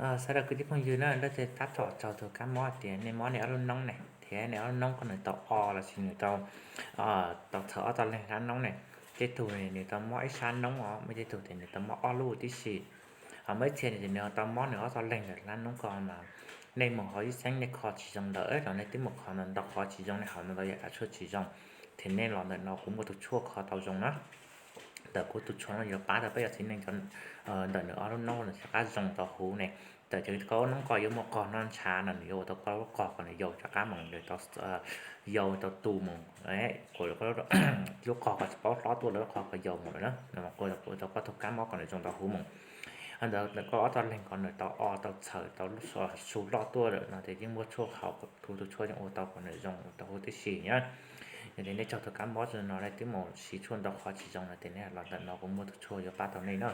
Sawv daws kwv tij phooj ywg na, Laj Txhiaj tab tom tsaug tus kab mob tias nej mob nej ob lub noob ne, thiab nej ob lub noob ko nws tau o lossis nws tau, tau txhawv ob tog leeg hlab noob ne. Tej tug nws tau mob ib sab noob os, muaj tej tug tias nws tau mob ob lub tib si. Ho muaj ib txhia nws tias nws tau mob nws ob tog leeg ntawm hlab noob ko mas nej mus hauv ib xeeb nej kho tsis zoo lawm los nej twb mus kho ntau ntau qhov tsis zoo, nej haus ntau ntau yam kav tshuaj tsis zoo, ces nej los ntawm no kuv muaj tus tshuaj kho tau zoo na. Ntawm kuv tus tshuaj no yuav pab tau peb cov txiv neej ntawm nws ob lub noob nws rov qab zoo tau huv ne. Txawm tias koj lub noob ko yuav muaj qog noj ntshav no nws yuav ua tau koj lub qog ko nws yau rov qab mus, yau tau tu mus, kuas lub qog ko tsis paub hlob tuaj lawm, lub qog ko yau mus lawm na, ua tau koj tus kab mob ko nws zoo tau huv mus. Ntawm koj ob tog leeg ko nws tau o tau txhawv tau su loj tuaj lawm no ces yeej muaj tshuaj haus, kuv tus tshuaj yeej ua tau kom nws zoo tau huv tib si na. Yog tias nej raug tus kab mob no nej twb mus siv tshuaj ntau qhov tsis zoo no ces nej los ntawm no kuv muaj tus tshuaj yuav pab tau nej na.